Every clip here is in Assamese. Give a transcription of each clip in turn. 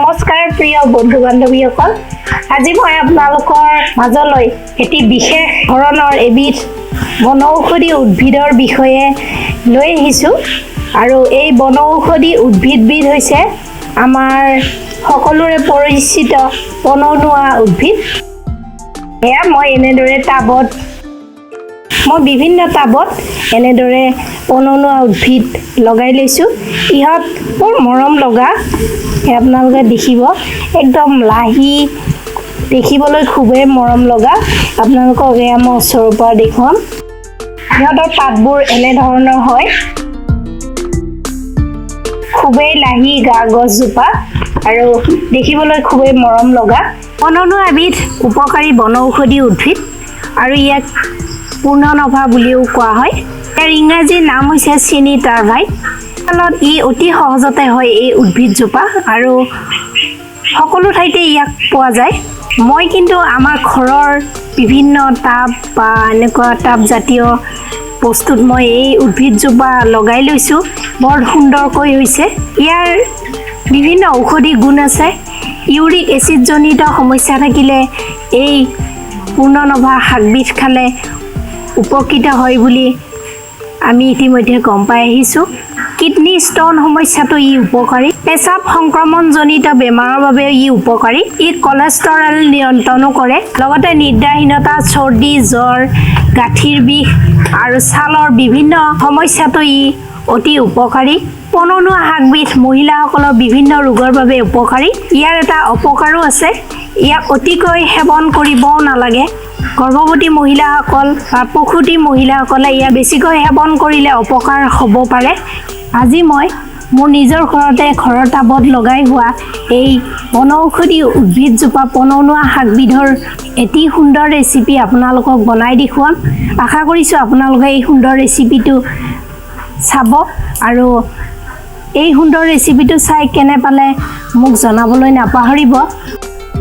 নমস্কাৰ প্ৰিয় বন্ধু বান্ধৱীসকল, আজি মই আপোনালোকৰ মাজলৈ এটি বিশেষ ধৰণৰ এবিধ বনৌষধি উদ্ভিদৰ বিষয়ে লৈ আহিছোঁ। আৰু এই বনৌষধি উদ্ভিদবিধ হৈছে আমাৰ সকলোৰে পৰিচিত পনৌনোৱা উদ্ভিদ। এয়া মই এনেদৰে টাবত, মই বিভিন্ন টাবত এনেদৰে পনৌনোৱা উদ্ভিদ লগাই লৈছোঁ। ইহঁত বৰ মৰম লগা, আপোনালোকে দেখিব একদম লাহি, দেখিবলৈ খুবেই মৰম লগা। আপোনালোকক এয়া মই ওচৰৰ পৰা দেখুৱাম। সিহঁতৰ পাতবোৰ এনেধৰণৰ হয়, খুবেই লাহি গা গছজোপা আৰু দেখিবলৈ খুবেই মৰম লগা। পনৌনোৱা এবিধ উপকাৰী বনৌষধি উদ্ভিদ আৰু ইয়াক পূৰ্ণনভা বুলিও কোৱা হয়। ইয়াৰ ইংৰাজী নাম হৈছে চিনি টাৰ্ভাইট। ফলত ই অতি সহজতে হয় এই উদ্ভিদজোপা আৰু সকলো ঠাইতে ইয়াক পোৱা যায়। মই কিন্তু আমাৰ ঘৰৰ বিভিন্ন টাব বা এনেকুৱা টাব জাতীয় বস্তুত মই এই উদ্ভিদজোপা লগাই লৈছোঁ। বৰ সুন্দৰকৈ হৈছে। ইয়াৰ বিভিন্ন ঔষধি গুণ আছে। ইউৰিক এচিডজনিত সমস্যা থাকিলে এই পূৰ্ণনভা শাকবিধ খালে উপকৃত হয় বুলি আমি ইতিমধ্যে গম পাই আহিছোঁ। কিডনী ষ্ট'ন সমস্যাটো ই উপকাৰী। পেচাব সংক্ৰমণজনিত বেমাৰৰ বাবেও ই উপকাৰী। ই কলেষ্ট্ৰল নিয়ন্ত্ৰণো কৰে। লগতে নিদ্ৰাহীনতা, চৰ্দি, জ্বৰ, গাঁঠিৰ বিষ আৰু ছালৰ বিভিন্ন সমস্যাটো ই অতি উপকাৰী। পনৌনোৱা শাকবিধ মহিলাসকলৰ বিভিন্ন ৰোগৰ বাবে উপকাৰী। ইয়াৰ এটা অপকাৰো আছে, ইয়াক অতিকৈ সেৱন কৰিবও নালাগে। গৰ্ভৱতী মহিলাসকল বা প্ৰসূতি মহিলাসকলে ইয়াক বেছিকৈ সেৱন কৰিলে অপকাৰ হ'ব পাৰে। আজি মই মোৰ নিজৰ ঘৰতে ঘৰৰ টাবত লগাই হোৱা এই বনৌষধি উদ্ভিদজোপা পনৌনোৱা শাকবিধৰ এটি সুন্দৰ ৰেচিপি আপোনালোকক বনাই দেখুৱাম। আশা কৰিছোঁ আপোনালোকে এই সুন্দৰ ৰেচিপিটো চাব আৰু এই সুন্দৰ ৰেচিপিটো চাই কেনে পালে মোক জনাবলৈ নাপাহৰিব।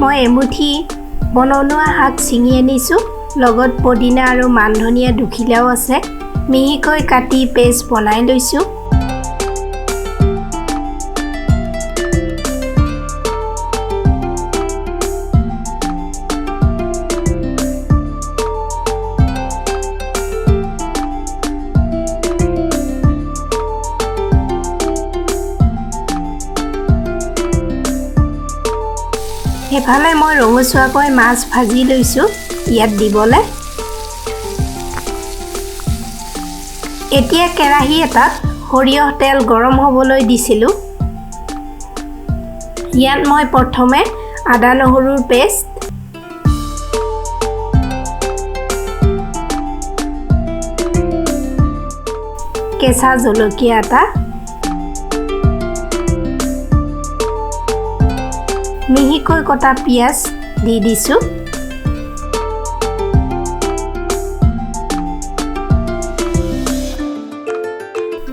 মই এমুঠি বনৌনোৱা শাক ছিঙি আনিছোঁ, লগত পদিনা আৰু মান ধনিয়া দুখিলাও আছে। মিহিকৈ কাটি পেষ্ট বনাই লৈছোঁ। এফালে মই ৰঙচুৱাকৈ মাছ ভাজি লৈছোঁ ইয়াত দিবলৈ। এতিয়া কেৰাহী এটাত সৰিয়হ তেল গৰম হ'বলৈ দিছিলোঁ। ইয়াত মই প্ৰথমে আদা নহৰুৰ পেষ্ট, কেঁচা জলকীয়া এটা, মিহিকৈ কটা পিঁয়াজ দি দিছোঁ।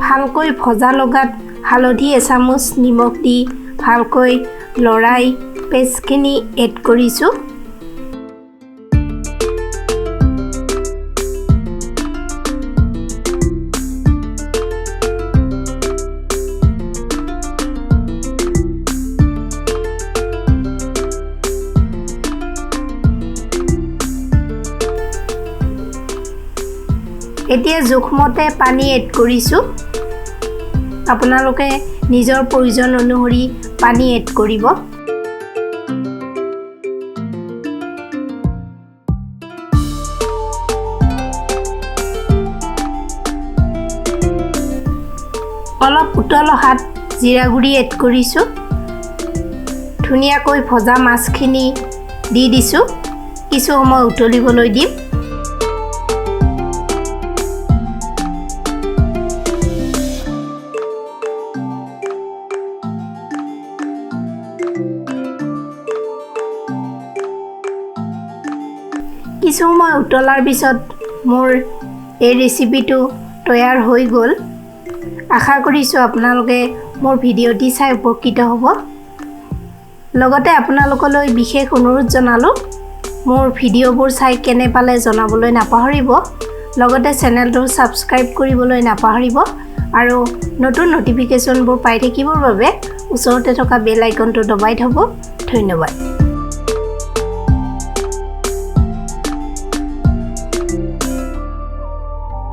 ভালকৈ ভজা লগাত হালধি এচামুচ, নিমখ দি ভালকৈ লৰাই পেষ্টখিনি এড কৰিছোঁ। এতিয়া জোখমতে পানী এড কৰিছোঁ। আপোনালোকে নিজৰ প্ৰয়োজন অনুসৰি পানী এড কৰিব। অলপ উতল অহাত জিৰা গুড়ি এড কৰিছোঁ। ধুনীয়াকৈ ভজা মাছখিনি দি দিছোঁ। কিছু সময় উতলিবলৈ দিম। কিছু সময় উতলাৰ পিছত মোৰ এই ৰেচিপিটো তৈয়াৰ হৈ গ'ল। আশা কৰিছোঁ আপোনালোকে মোৰ ভিডিঅ'টি চাই উপকৃত হ'ব। লগতে আপোনালোকলৈ বিশেষ অনুৰোধ জনালোঁ, মোৰ ভিডিঅ'বোৰ চাই কেনে পালে জনাবলৈ নাপাহৰিব। লগতে চেনেলটো ছাবস্ক্ৰাইব কৰিবলৈ নাপাহৰিব আৰু নতুন ন'টিফিকেশ্যনবোৰ পাই থাকিবৰ বাবে ওচৰতে থকা বেল আইকনটো দবাই থ'ব। ধন্যবাদ।